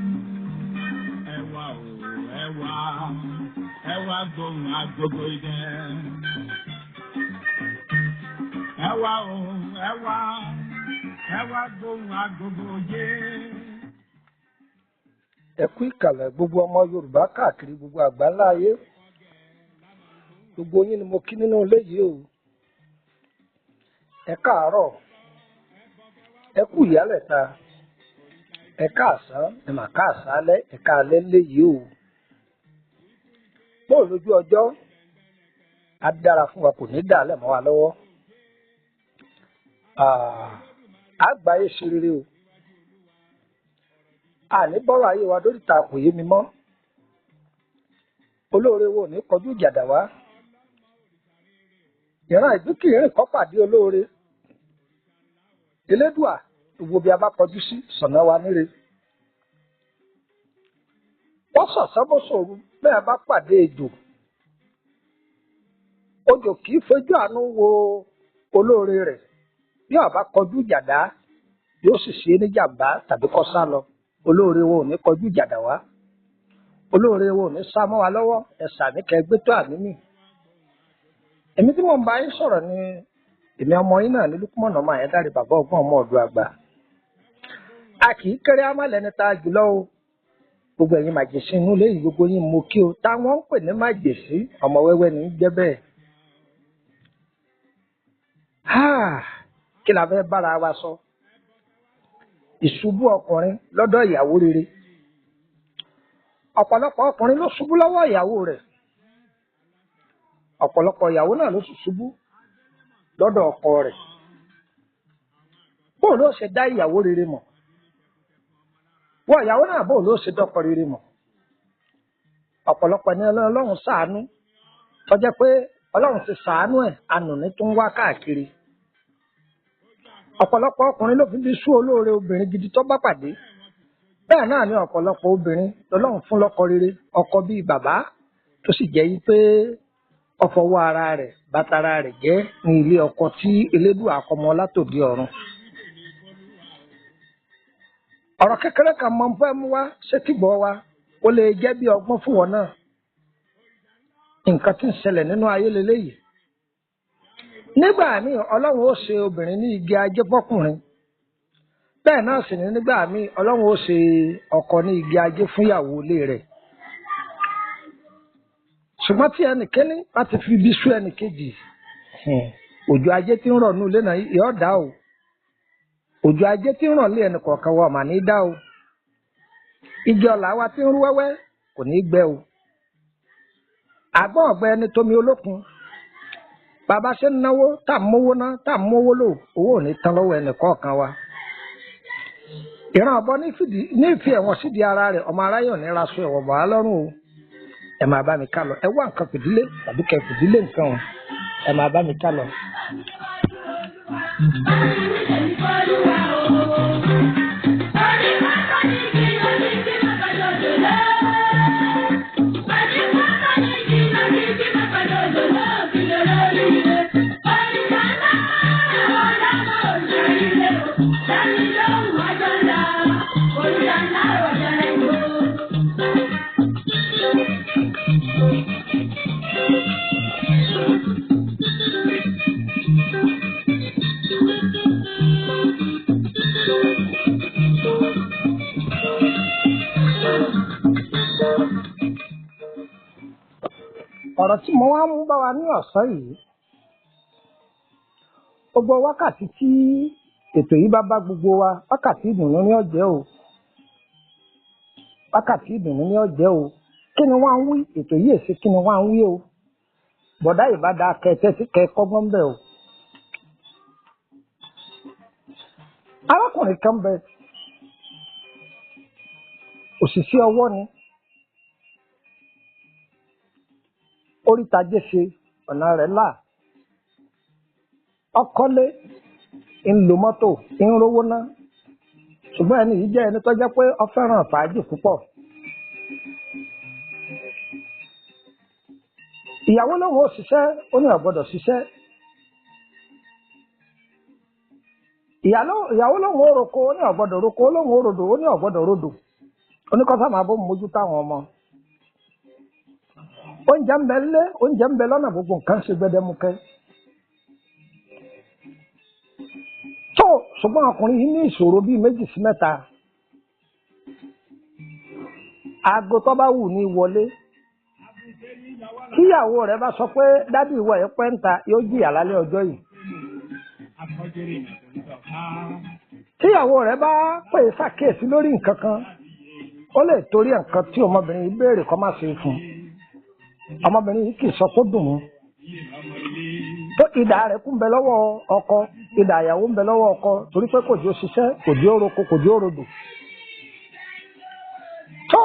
Ẹ wá o, ẹ wá, ẹ wá gbóhùn agogo idẹ. Ẹ wá o, ẹ wá, ẹ wá gbóhùn agogo jé. Ẹ kú ìkàlẹ̀ gbogbo ọmọ Yorùbá káàkiri gbogbo àgbáńlá ayé. Gbogbo yín ni mo kí nínú ilé yìí o. Ẹ káàárọ̀, ẹ kú ìyálẹ̀ta, ẹ káàsán, ẹ mà káàsán alẹ́, ẹ káalẹ́ ńlé yìí o. Bóò lójú ọjọ́, á dára fún wa, kò ní dàálẹ̀ mọ́ wa lọ́wọ́. Àgbáyé ṣe rere o. Àní bọ́rọ̀ ayé wa dóríta kò yé mi mọ́. Olóore wo ò ní kọjú ìjà dà wá. Ìran ìgbín kì í rìn kó pàdé olóore. Elédùà, ìwo bí a bá kọjú sí, sọ̀nà wa níre. Wọ́n sọ̀sán bó sòru bẹ́ẹ̀ bá pàdé ejò. Ejò kì í fojú àánú wo olóore rẹ̀. Bí ó bá kọjú ìjà dá, yóò sì ṣe é ní jàmbá tàbí kó sá lọ. Olóore wo ò ní kọjú ìjà dà wá. Olóore wo ò ní sá mọ́ wa lọ́wọ́. Ẹ ṣàmì kẹ́ gbé tó àmì mì. Èmi tí mò ń bá yín sọ̀rọ̀ ni èmi ọmọ yín náà ní Lúkúmọ̀nà ọmọ Àyándárì, bàbá ọgbọ́n ọmọ ọ̀dọ̀ àgbà. A kì í kéré ámàlẹ́ni tá a jùlọ o. Gbogbo ẹ̀yin màjèsí inú ilé yìí, gbogbo yín mo kí o. Táwọn ń pè ní màjèsí, ọmọ wẹ́wẹ́ ní í jẹ́ bẹ́ẹ̀. Kí la fẹ́ bára wa sọ? Ìṣubú ọkùnrin lọ́dọ̀ ìyàwó rere. Ọ̀pọ̀lọpọ̀ ọkùnrin ló ṣubú lọ́wọ́ ìyàwó rẹ̀. Ọ̀pọ̀lọpọ̀ ìyàwó náà ló sì ṣubú lọ́dọ̀ ọkọ rẹ̀. Bóò ló ṣe dá ìyàwó rere mọ̀? Wọ́n ìyàwó náà bóò ló ṣe dọ́kọ rere mọ̀? Ọ̀pọ̀lọpọ̀ ní Ọlọ́run ṣàánú. Tó jẹ́ pé Ọlọ́run ti ṣàánú ẹ̀, anùní tó ń wá káàkiri. Ọ̀pọ̀lọpọ̀ ọkùnrin ló fi bí sú olóore obìnrin gidi tó bá pàdé. Bẹ́ẹ̀ náà ni ọ̀pọ̀lọpọ̀ obìnrin lọ́lọ́run fún lọ́kọ rere, ọkọ bíi bàbá, tó sì jẹ́ yí pé ó fọwọ́ ara rẹ̀ bàtara rẹ̀ jẹ́ ní ilé ọkọ tí Elédùà kọmọ látòdì ọ̀run. Ọ̀rọ̀ kékeré kan mọ̀ ń fẹ́ mú wá sétígbọ̀ wa, ó lè jẹ́ bí ọgbọ́n fún wọn náà. Nǹkan tí ń ṣẹlẹ̀ nínú ayé leléyìí. Nígbà míì Ọlọ́run ó ṣe obìnrin ní igi ajé fọ́kùnrin. Bẹ́ẹ̀ náà sì ni nígbà míì Ọlọ́run ó ṣe ọkọ ní igi ajé fún ìyàwó ilé rẹ̀. Ṣùgbọ́n tí ẹnìkíní bá ti fi ibi sú ẹnìkejì, òjò ajé tí ń rọ̀ nínú ilé náà yóò dá o. Òjò ajé tí ń rọ̀ lé ẹnì kọ̀ọ̀kan wa mà ní dá o. Igi ọ̀là wa tí ń rú wẹ́wẹ́ kò ní gbẹ o. Àgbọ̀n ọ̀gbẹ ẹni tómi olókun. Bàbá ṣe ń náwó tá à ń mówó ná tá à ń mówó lò, owó ò ní tán lọ́wọ́ ẹnì kọ̀ọ̀kan wa. Ìran ọ̀bọ ní fi ẹ̀wọ̀n sídìí ara rẹ̀, ọmọ aráyọ̀ ní raṣọ ẹ̀wọ̀n bọ̀ á lọ́rùn o. Ẹ máa bá mi ká lọ. Ẹ wá nǹkan fìdílé tàbí kẹ fìdílé nǹkan o. Ẹ máa bá mi ká lọ. Ọ̀rọ̀ tí mo wá ń bá wa ní ọ̀sán yìí, gbogbo wákàtí tí ètò yìí bá bá gbogbo wa, wákàtí ìdùnnú ní ọ̀jẹ́ o. Wákàtí ìdùnnú ní ọ̀jẹ́ o. Kí ni wọ́n ń wí? Ètò yìí èsì kí ni wọ́n ń wí o? Bọ̀dá ìbá da kẹtẹ́ sí kẹ kọ́gbọ́n bẹ̀ o. Arákùnrin kan bẹ, òṣìṣẹ́ ọwọ́ ni. Oríta jẹ́ṣe ọ̀nà rẹ̀ là. Ọkọ́lé, ń lo mọ́tò, ń rówó ná. Ṣùgbọ́n ẹni yìí jẹ́ ẹni tó jẹ́ pé ó fẹ́ràn fàájì púpọ̀. Ìyàwó lòun ò ṣiṣẹ́, ó ní ó gbọ́dọ̀ ṣiṣẹ́. Ìyàwó lòun ò roko, ó ní ó gbọ́dọ̀ roko, ó lòun ò rodò, ó ní ó gbọ́dọ̀ rodò. Ó ní kó sá máa bó mójú táwọn ọmọ. Oúnjẹ ń bẹ ńlé, oúnjẹ ń bẹ lọ́nà, gbogbo nǹkan ṣe gbẹdẹmukẹ. Tó ṣùgbọ́n ọkùnrin yìí ní ìṣòro bíi méjì sí mẹ́ta. Aago tó bá wù ní wọlé. Kíyàwó rẹ̀ bá sọ pé dádì ìwọ ẹ̀ pẹ́ ń ta, yóò jìyà lálẹ́ ọjọ́ yìí. Tíyàwó rẹ̀ bá pè é ṣàkíyèsí lórí nǹkan kan, ó lè torí nǹkan tí ọmọbìnrin yìí béèrè kó má ṣe fún un. Ọmọbìnrin yìí kì í sọ kó dùn ún. Tó idà rẹ̀ kún bẹ lọ́wọ́ ọkọ, idà ìyàwó ń bẹ lọ́wọ́ ọkọ, torí pé kò jẹ́ ó ṣiṣẹ́, kò jẹ́ ó roko, kò jẹ́ ó rodò. Tó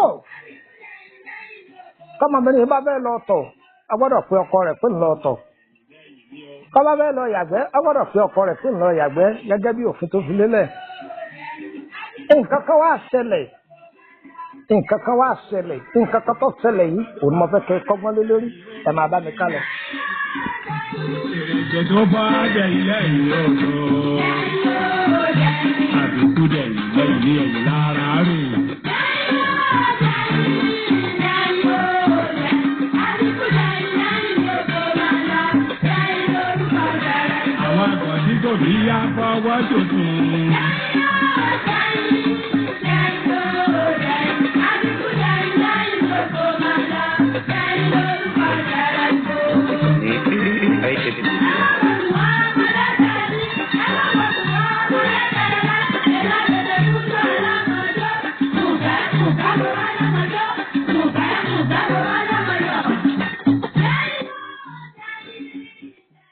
kọ́mọbìnrin yìí bá bẹ́ẹ̀ lọ tọ̀, a gbọ́dọ̀ pe ọkọ rẹ̀ pé ń lọ tọ̀. Kọ́mọ bẹ́ẹ̀ lọ yàgbẹ́, a gbọ́dọ̀ pe ọkọ rẹ̀ pé ń lọ yàgbẹ́ gẹ́gẹ́ bí òfin tó fi lélẹ̀. Nǹkan kan wá ṣẹlẹ̀, nǹkan kan wá ṣẹlẹ̀, nǹkan kan tó ṣẹlẹ̀ yìí, òun mo fẹ́ kẹ́ kọ́gbọ́n lé lórí, ẹ máa bá mi ká lọ. Ètò tó bá dẹ̀ ilé ìlú ọ̀dọ́. Àbíkú dẹ̀ ilé ìlú ẹ̀yìn lára rè. Àwọn àgbà tí kò ní yá fọwọ́ tuntun.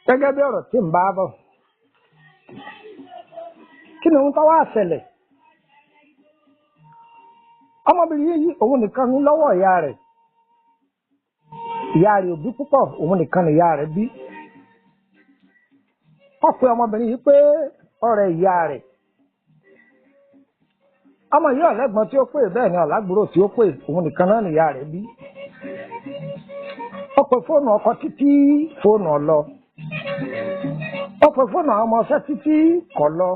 Gẹ́gẹ́ bí ọ̀rọ̀ tí ń bá bọ̀, kí ni ohun tó wá ṣẹlẹ̀? Ọmọbìnrin yìí òun nìkan ní lọ́wọ́ ìyá rẹ̀. Ìyá rẹ̀ ò bí púpọ̀, òun nìkan ni ìyá rẹ̀ bí. Wọ́n pe ọmọbìnrin yìí pé ọ̀rẹ́ ìyá rẹ̀. Ọmọ yìí ọ̀lẹ́gbọ́n tí ó pè, bẹ́ẹ̀ ni ọ̀làgbúrò tí ó pè, òun nìkan náà ni ìyá rẹ̀ bí. Ó pe fóònù ọkọ títí, fóònù ọ̀lọ. Ó pe fóònù àwọn ọmọ ọṣẹ́ títí, kọ̀ lọ.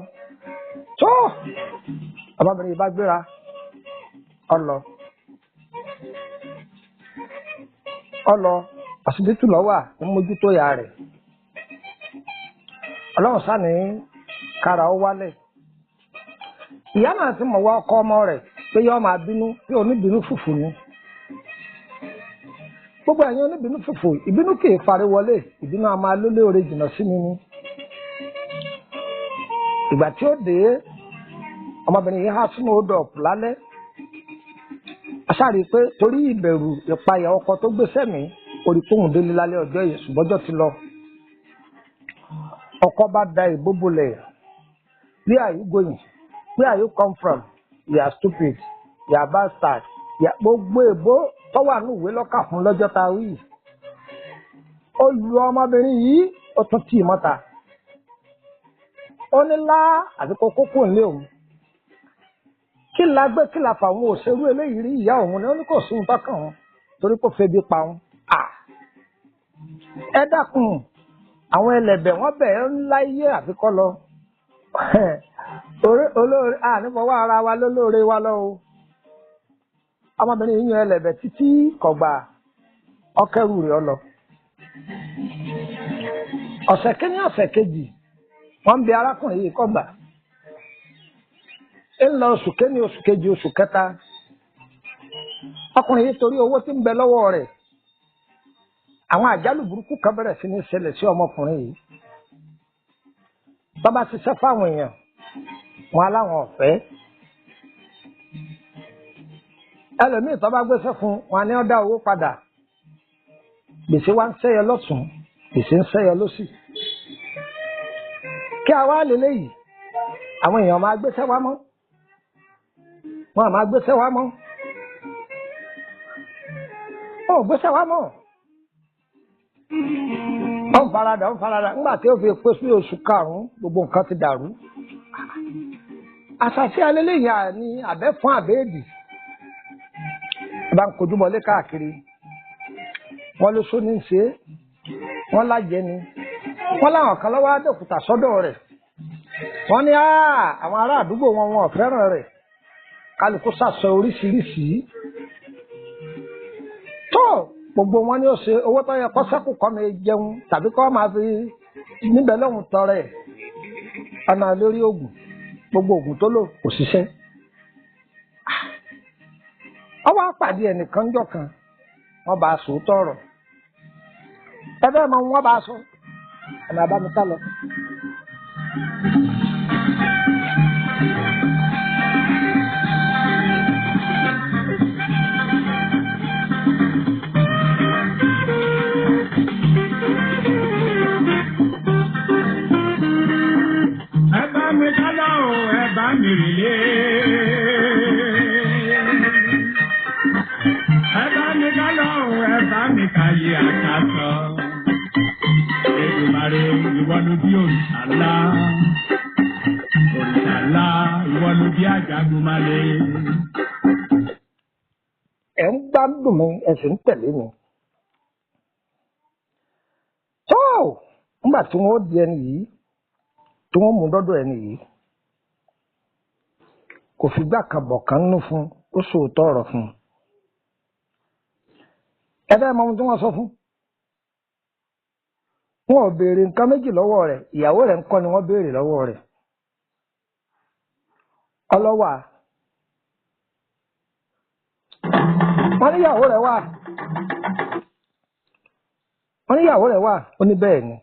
Tó ọmọbìnrin yìí bá gbéra, ọlọ. Ọlọ ọsibítù lọ́wà ń mójútó ìyá rẹ̀. Ọlọ́run sá ní kára ó wálẹ̀. Ìyá náà ti mọ̀ wá ọkọ ọmọ rẹ̀ pé yọ́ máa bínú, pé oníbínú fùfù ni. Gbogbo ẹ̀yin oníbínú fùfù, ìbínú kì í fari wọlé, ìbínú a máa lólé oore jìnnà sí mi ni. Ìgbà tí ó dé, ọmọbìnrin yìí há sínú odò ọ̀pù lálẹ́. A sáré pé torí ìbẹ̀rù ìpayà ọkọ tó gbé sẹ́mi, orí kóhùn délé lálẹ́ ọjọ́ yìí, ṣùgbọ́n ọjọ́ ti lọ. Ọkọ bá da ìbò bolẹ̀. Where are you going? Where are you come from? You are stupid. You are bastard. Gbogbo èbó tó wà ní ìwé lọ́kà fún lọ́jọ́ ta wí. Ó lu ọmọbìnrin yìí, ó tún tì í mọ́ta. Ó ní lá àti kókó kò ní òun. Kí la gbé kí la fà òun òṣèrú eléyìí rí ìyá òun ni ó ní kò sóhun tọkàn òun torí kò febi pa òun. Ẹ dákun, àwọn ẹlẹ́bẹ̀ wọ́n bẹ̀ ẹ́ ńlá iye àfikọ́ lọ. Olóore ànífọwọ́ ara wa lólóore wa lọ o. Ọmọbìnrin yìí yan ẹlẹ́bẹ̀ títí kọ̀gbà ọkẹ́rù rẹ̀ ọ lọ. Ọ̀sẹ̀ kínní ọ̀sẹ̀ kejì wọ́n ń bi arákùnrin yìí kọ̀gbà. Ń lọ oṣù kínní oṣù kejì oṣù kẹta. Ọkùnrin yìí torí owó tí ń bẹ lọ́wọ́ rẹ̀. Àwọn àjálù burúkú kan bẹ̀rẹ̀ sí ní ṣẹlẹ̀ sí ọmọkùnrin yìí. Bàbá ṣiṣẹ́ fáwọn èèyàn, wọn aláwọn ọ̀fẹ́. Ẹlòmíì tó bá gbéṣẹ́ fún wọn ni ó dá owó padà. Gbèsè wa ń ṣẹ́yọ lọ́tùn, gbèsè ń ṣẹ́yọ lósì. Kí a wá lélẹ́yìí, àwọn èèyàn máa gbéṣẹ́ wá mọ́. Wọn à máa gbéṣẹ́ wá mọ́. Wọn ò gbéṣẹ́ wá mọ́. Ó ń faradà, ó ń faradà. Nígbà tí ó fi pé sí oṣù karùn-ún, gbogbo nǹkan ti dàrú. Àṣàṣì alẹ́lẹ́yìn ní àbẹ́ fún àbẹ́ẹ̀dì bá ń kojú bọlé káàkiri. Wọ́n ló sóní ń ṣe é, wọ́n lájẹ ni, wọ́n láwọn kan lọ́wọ́ àdókùtà sọ́dọ̀ rẹ̀. Wọ́n ní àwọn ará àdúgbò wọn wọn ò fẹ́ràn rẹ̀, kálukú sàsọ oríṣiríṣi. Tó gbogbo wọn ni ó ṣe owó tó yẹ kó sẹ́kù kọ́ mi jẹun tàbí kọ́ máa fi níbẹ̀ lọ́hùn tọrẹ ọ̀nà lórí oògùn, gbogbo oògùn tó lò kò ṣiṣẹ́. Ọwọ́ àpàdé ẹnìkan jọ kan, wọ́n bá a sòótọ́ ọ̀rọ̀. Ẹ bẹ́ẹ̀ mọ wọ́n bá a sọ, ọ̀nà àbámítá lọ. Ẹ bá mi kálá o, ẹ bá mi rèlé. Ẹ bá mi kálá o, ẹ bá mi káyé àkàtọ̀. Èdùmàrè ìwọ ló bí òrìṣà ńlá. Òrìṣà ńlá ìwọ ló bí Àjàgùnmálè. Ẹ̀ ń gbádùn mi, ẹ sì ń tẹ̀lé mi. Tó nígbà tí wọ́n di ẹni yìí, tí wọ́n mú dọ́dọ̀ ẹni yìí, kò fìgbà kan bọ̀ kan nínú fún, ó sòótọ́ ọ̀rọ̀ fún un. Ẹ fẹ́ mọ ohun tí wọ́n sọ fún? Wọn ò béèrè nǹkan méjì lọ́wọ́ rẹ̀, ìyàwó rẹ̀ ńkọ́ ni wọ́n béèrè lọ́wọ́ rẹ̀. Ọlọ́wà. Wọ́n níyàwó rẹ̀ wà. Wọ́n níyàwó rẹ̀ wà, ó ní bẹ́ẹ̀ ni.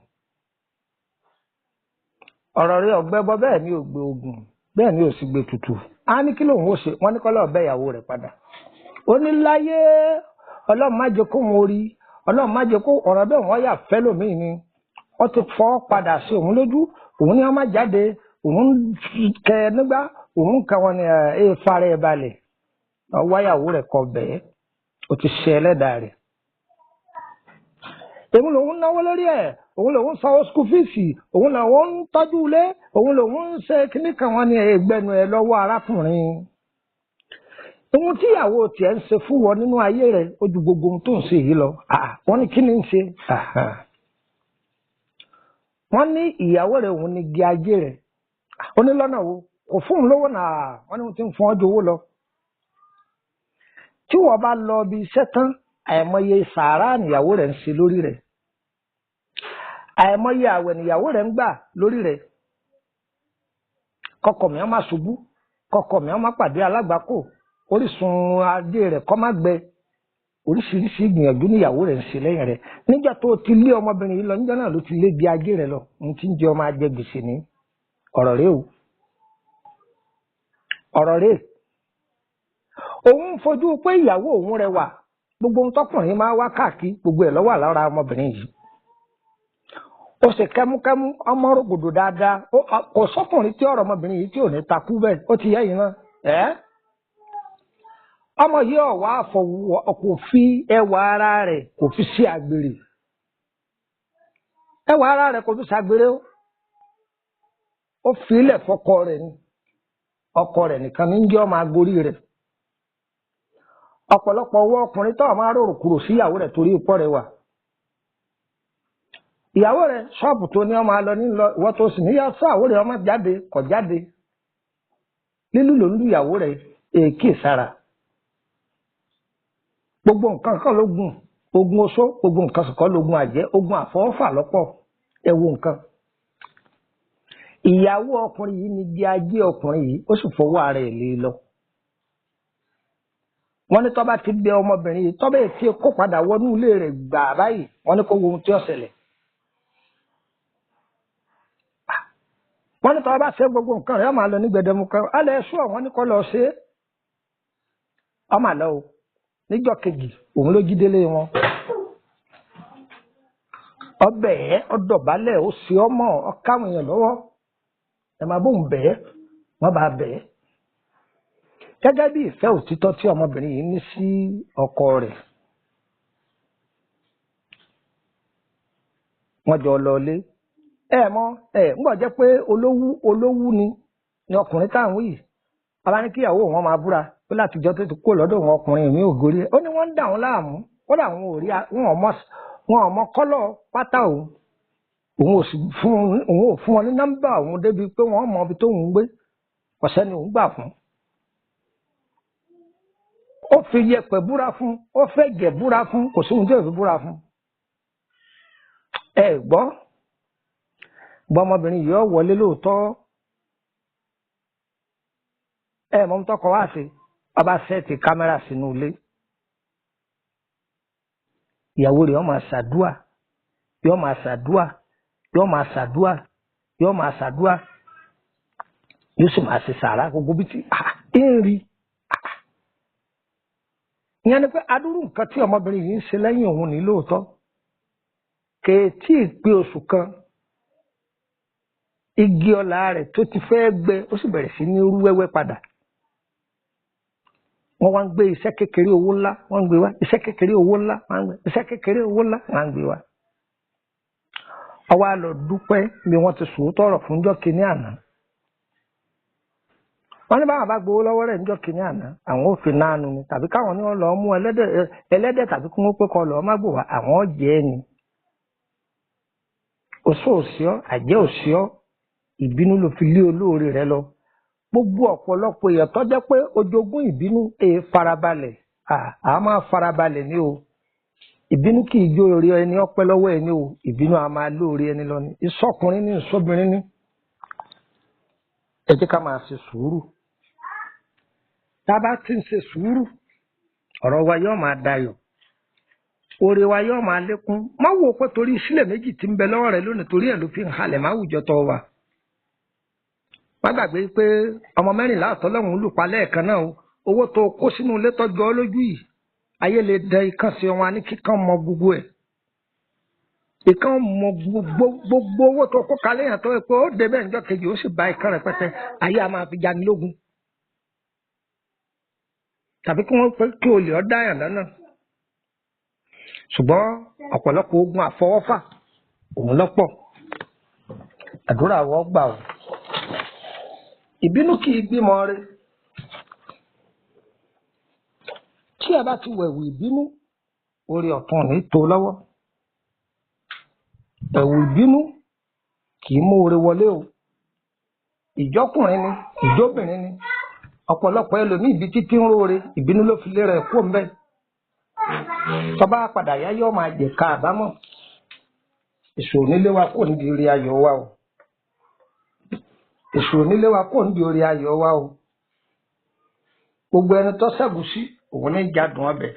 Ọ̀rọ̀ rẹ̀ ọ̀gbẹ́ bọ́ bẹ́ẹ̀ ni ò gbé ogun, bẹ́ẹ̀ ni ò sì gbé tutù. Á ní kí lòun ó ṣe, wọ́n ní kọ́lọ́ ọ̀bẹ ìyàwó rẹ̀ padà. Ó ní láyé, Ọlọ́run má jẹ́ kó wọn orí, Ọlọ́run má jẹ́ kó ọ̀rọ̀ bẹ́ẹ̀ wọ́n yà fẹ́ lòmíì ni. Wọ́n ti fọ́ padà sí òun lójú, òun ní wọ́n má jáde, òun kẹ nígbà, òun kẹ wọn ni ẹ fara ẹ balẹ̀. Wáyàwó rẹ̀ kọ bẹ́ẹ̀, ó ti ṣe ẹlẹ́dàá rẹ̀. Èmi lòun náwó lórí ẹ̀, òun lòun sanwó school fees, òun lòun ń tọ́jú ilé, òun lòun ń ṣe kíní kan wọn ni ẹgbẹ́nu ẹ lọ́wọ́ arákùnrin. Ohun tíyàwó tiẹ̀ ń ṣe fún wọn nínú ayé rẹ̀ ó ju gbogbo ohun tó ń ṣe yìí lọ. Wọ́n ní kí ni ń ṣe? Wọ́n ní ìyàwó rẹ̀ òun ní igi ajé rẹ̀. Ó ní lọ́nà wo? Kò fún un lówó náà, wọ́n ní wọ́n ti ń fún ọ ju owó lọ. Tí wọ́n bá lọ ibi iṣẹ́ tán, àìmọye sàárà níyàwó rẹ̀ ń ṣe lórí rẹ̀. Àìmọye àwẹ̀ níyàwó rẹ̀ ń gbà lórí rẹ̀. Kọkọ mi á má ṣubú, kọkọ mi á má pàdé alágbàákò, orísun ajé rẹ̀ kó má gbẹ. Oríṣiríṣi ìgbìyànjú níyàwó rẹ̀ ń ṣe lẹ́yìn rẹ̀. Nígbà tó ti lé ọmọbìnrin yìí lọ, níjọ́ náà ló ti lé bí ajé rẹ̀ lọ. Ohun tí ń jẹ ọmọ ajé gbèsè ní ọ̀rọ̀ rẹ̀ o. Ọ̀rọ̀ rẹ̀. Òun fojú pé ìyàwó òun rẹwà, gbogbo ohun tọkùnrin máa wá káàkiri, gbogbo ẹ̀ ló wà lára ọmọbìnrin yìí. Ó sì kẹ́múkẹ́mú, ọmọ rògbòdò dáadáa. Kò sọ́kùnrin tí ọ̀rọ̀ ọmọbìnrin yìí tí ò ní takú bẹ́ẹ̀, ó ti yẹ yìí náà. Ẹ́ ọmọ yìí ọ̀wá àfọwọ́ kò fi ẹwà ara rẹ̀ kò fi sí àgbèrè. Ẹwà ara rẹ̀ kò fi ṣàgbèrè o. Ó fi ilẹ̀ fọkọ rẹ̀ ni. Ọkọ rẹ̀ nìkan ní ń jẹ́ ọmọ agorí rẹ̀. Ọ̀pọ̀lọpọ̀ owó ọkùnrin tó máa rorò kúrò sí ìyàwó rẹ̀ torí ipò rẹ̀ wà. Ìyàwó rẹ̀ ṣọ́ọ̀bù tó ní ọmọ alọ nílọ, ìwọ tó sì níyà sọ àwọ̀ rẹ̀ ọmọ jáde kọ̀ jáde. Lílù ló ń lu ìyàwó rẹ̀ èké sára. Gbogbo nǹkan kan ló gùn, ogun oṣó, gbogbo nǹkan sì kọ́ lógun àjẹ́, ogun àfọwọ́fà lọ́pọ̀, ẹ wo nǹkan. Ìyàwó ọkùnrin yìí ni di ajé ọkùnrin yìí, ó sì fọwọ́ ara ẹ̀ lé lọ. Wọ́n ní tọ́ba ti bẹ ọmọbìnrin yìí, tọ́ba ètí kó padà wọnú ilé rẹ̀ gbà báyìí, wọ́n ní kó wo ohun tí ó ṣẹlẹ̀. Wọ́n ní tọ́ba ṣe gbogbo nǹkan rẹ̀, ó máa lọ ní gbẹdẹmukẹ. Alẹ́ ẹ̀ṣọ́ wọ́n ní kó lọ ṣe é. Ọmọ àlọ́ o, níjọ́ kejì, òun ló jí délé wọn. Ọbẹ̀ ẹ̀ ọdọ̀bálẹ̀ ó ṣe ọmọ ọ̀káwọn èèyàn lọ́wọ́. Ẹ máa bóun bẹ̀ẹ́, wọ́n bá bẹ̀ẹ́. Gẹ́gẹ́ bí ìfẹ́ òtítọ́ tí ọmọbìnrin yìí ní sí ọkọ rẹ̀. Wọ́n jọ lọ ilé. Ẹ mọ̀, ẹ ń gbọ́ jẹ́ pé olówú olówú ni ọkùnrin táwọn yìí. Bàbá ní kíyàwó wọn máa búra pé látijọ́ tó ti kó lọ́dọ̀ wọn ọkùnrin mi ò gorí ẹ̀. Ó ní wọ́n ń dà wọ́n láàmú, kódà wọn ò rí wọn ò mọ kọ́lọ̀ pátá òun. Òun ò sì fún òun ò fún wọn ní nọ́mbà òun débi pé wọ́n mọ ibi tóun ń gbé. Kò sẹ́ni òun gbà fún. Ó fi yẹ̀pẹ̀ búra fún, ó fẹ́ jẹ̀ búra fún, kò sí ohun tí ò fi búra fún. Ẹ gbọ́, gbọ́ ọmọbìnrin yìí ó wọlé lóòótọ́. Ẹ mọ̀ ń tọkọ wá sí, ọba sẹ́ẹ̀tì kámẹ́rà sínú ilé. Ìyàwó rẹ̀ ó máa ṣàdúà, yóò máa ṣàdúà, yóò máa ṣàdúà, yóò máa ṣàdúà, yóò sì máa ṣe sàrà gbogbo bí tí ń rí. Ìyẹn ni pé adúrú nǹkan tí ọmọbìnrin yìí ń ṣe lẹ́yìn òun ní lóòótọ́. Kèétí pé oṣù kan, igi ọlá rẹ̀ tó ti fẹ́ gbẹ ó sì bẹ̀rẹ̀ sí ní rú wẹ́wẹ́ padà. Wọ́n wá ń gbé iṣẹ́ kékeré owó ńlá, wọ́n ń gbé wá, iṣẹ́ kékeré owó ńlá, wọ́n ń gbé, iṣẹ́ kékeré owó ńlá, wọ́n ń gbé wá. Ó wá lọ dúpẹ́ bí wọ́n ti sòótọ́ ọ̀rọ̀ fún jọ́ kínní àná. Wọ́n ní báwọn bá gbowó lọ́wọ́ rẹ̀ níjọ́ kínní àná, àwọn ò fi nánu ni, tàbí káwọn ní wọ́n lọ mú ẹlẹ́dẹ̀ tàbí kí wọ́n pé kọ́ lọ́ọ́ má gbò wá, àwọn jẹ́ ẹ ni. Oṣó òṣìọ́, àjẹ́ òṣìọ́, ìbínú ló fi lé olóore rẹ lọ. Gbogbo ọ̀pọ̀lọpọ̀ èèyàn tó jẹ́ pé ojogún ìbínú èé farabalẹ̀, à máa farabalẹ̀ ní o. Ìbínú kì í jó orí ẹni ọpẹ́ lọ́wọ́ ẹni o, ìbínú a máa lóore ẹni lọ ni. Ìsọkùnrin ní ìsọbìnrin ní. Ẹ jẹ́ ká máa ṣe sùúrù. Tá a bá ti ń ṣe sùúrù, ọ̀rọ̀ wa yóò máa dayọ̀. Oore wa yóò máa lékún. Má wò ó pé torí sílẹ̀ méjì tí ń bẹ lọ́wọ́ rẹ lónìí torí ẹ̀ ló fi ń halẹ̀ máwùjọ tó wà. Má gbàgbé pé ọmọ mẹ́rìnlá àtọ́lọ́hún lù pa lẹ́ẹ̀kan náà o. Owó tó kó sínú ilé tọ́jú ọ lójú yìí, ayé lè dẹ ikán sí wọn ní kíkan mọ gbogbo ẹ̀. Ikán mọ gbogbo owó tó kó kalẹ̀ yẹn tó yẹ pé ó débẹ̀ níjọ́ kejì ó sì bá ikán rẹpẹtẹ, ayé a máa fi jani lógun. Tàbí kí wọ́n pé kí olè ọ́ dáyàn lọ́nà. Ṣùgbọ́n ọ̀pọ̀lọpọ̀ ogun àfọwọ́fà òun lọ́pọ̀. Àdúrà wọ́n gbà o. Ìbínú kì í bímọ rẹ. Tí ẹ bá ti wẹ̀wù ìbínú, orí ọ̀tún ní tó lọ́wọ́. Ẹ̀wù ìbínú kì í mú oore wọlé o. Ìjọkùnrin ni, ìjọbìnrin ni. Ọ̀pọ̀lọpọ̀ ẹlòmíì ibi títí ń róore, ìbínú ló fi lé rẹ̀ kó ń bẹ́ẹ̀. Tọ́ba padà yá yóò máa jẹ̀ka àbámọ̀. Èṣù onílé wa kò níbi orí ayọ̀ wa o. Èṣù onílé wa kò níbi orí ayọ̀ wa o. Gbogbo ẹni tó ṣẹ́gun sí òun ní jádùn ọbẹ̀.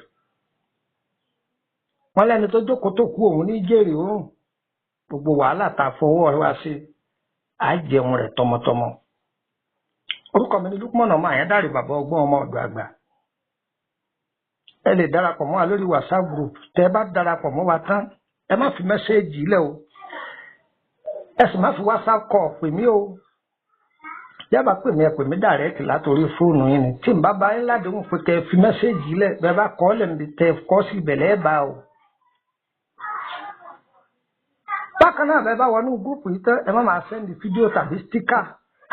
Wọ́n lẹ́ni tó jókòó tó kú òun ní jèrè òórùn. Gbogbo wàhálà tá a fọwọ́ wa ṣe, á jẹun rẹ̀ tọmọtọmọ. Orúkọ mi ni Lukman ọmọ Àyándàrè, bàbá ọgbọ́n ọmọ ọ̀dọ̀ àgbà. Ẹ lè darapọ̀ mọ́ wa lórí WhatsApp group. Tẹ́ ẹ bá darapọ̀ mọ́ wa tán, ẹ má fi mẹ́sẹ́ẹ̀jì lẹ̀ o. Ẹ sì má fi WhatsApp call pè mí o. Yábàá pè mí, ẹ pè mí direct látòrí fóònù yín ni. Tí n bá bá yín ládéhùn pé kẹ́ ẹ fi mẹ́sẹ́ẹ̀jì lẹ̀, bẹ́ẹ̀ bá kọ́ lẹ̀ níbi tẹ́ ẹ kọ́ sí ìbẹ̀lẹ̀ ẹ̀ bá o. Bákan náà, bẹ́ẹ̀ bá wọnú gúrùpù yìí tán, ẹ má máa sẹ́ndì fídíò tàbí stíkà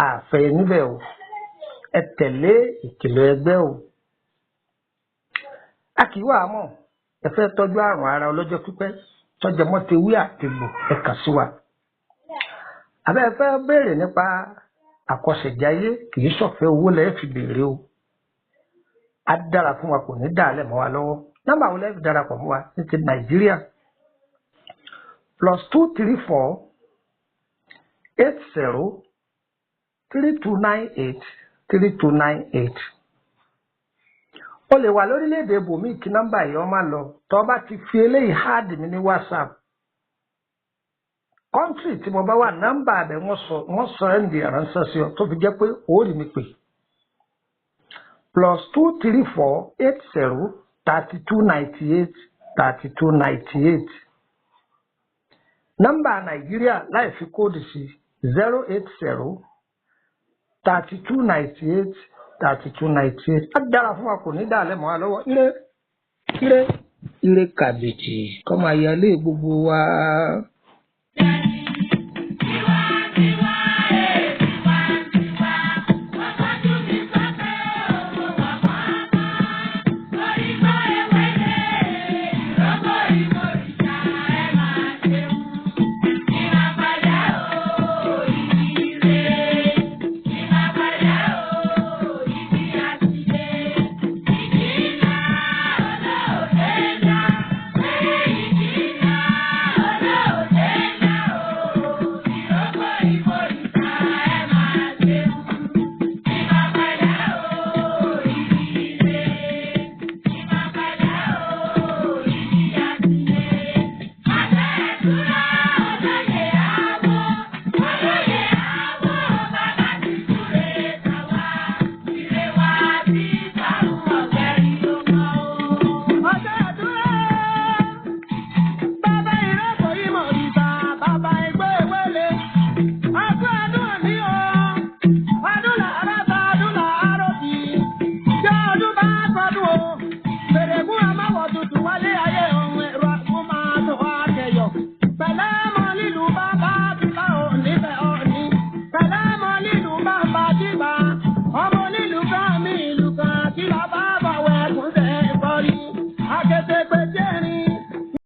àfẹ́ níbẹ̀ o. Ẹ tẹ̀lé ìkìlọ̀ ẹgbẹ́ o. A kì í wà á mọ̀, ẹ fẹ́ tọ́jú àrùn ara ọlọ́jọ́ pípẹ́ tọ́jú mọ́ tewé àtegbò, ẹ kàn sí wa. Àbẹ́ ẹ fẹ́ béèrè nípa àkọsẹ̀jayé, kì í ṣọ̀fẹ́, owó lẹ́ẹ̀ fi béèrè o. Á dára fún wa, kò ní dàálẹ̀ mọ́ wa lọ́wọ́. Nọ́mbà wo lẹ́ẹ̀ fi darapọ̀ mọ́ wa ní ti Nàìjíríà? +234 80 3298 3298. O lè wà lórílẹ̀‐èdè ibòmíì kí nọ́mbà yìí ó máa lọ. Tó bá ti fi eléyìí add mi ní WhatsApp, country tí mo bá wà, nọ́mbà rẹ̀ wọ́n sọ ẹ́ ń di ìránṣẹ́ sí ọ tó fi jẹ́ pé ó rí mi pè. +234 80 3298 3298. Nọ́mbà Nàìjíríà láì fi kóòdù sí: 080 3298 3298. Á dára fún wa, kò ní dàlẹ́ mọ́ wa lọ́wọ́. Ire ire ire kàbìtì kọ́ máa yẹ ilé gbogbo wa.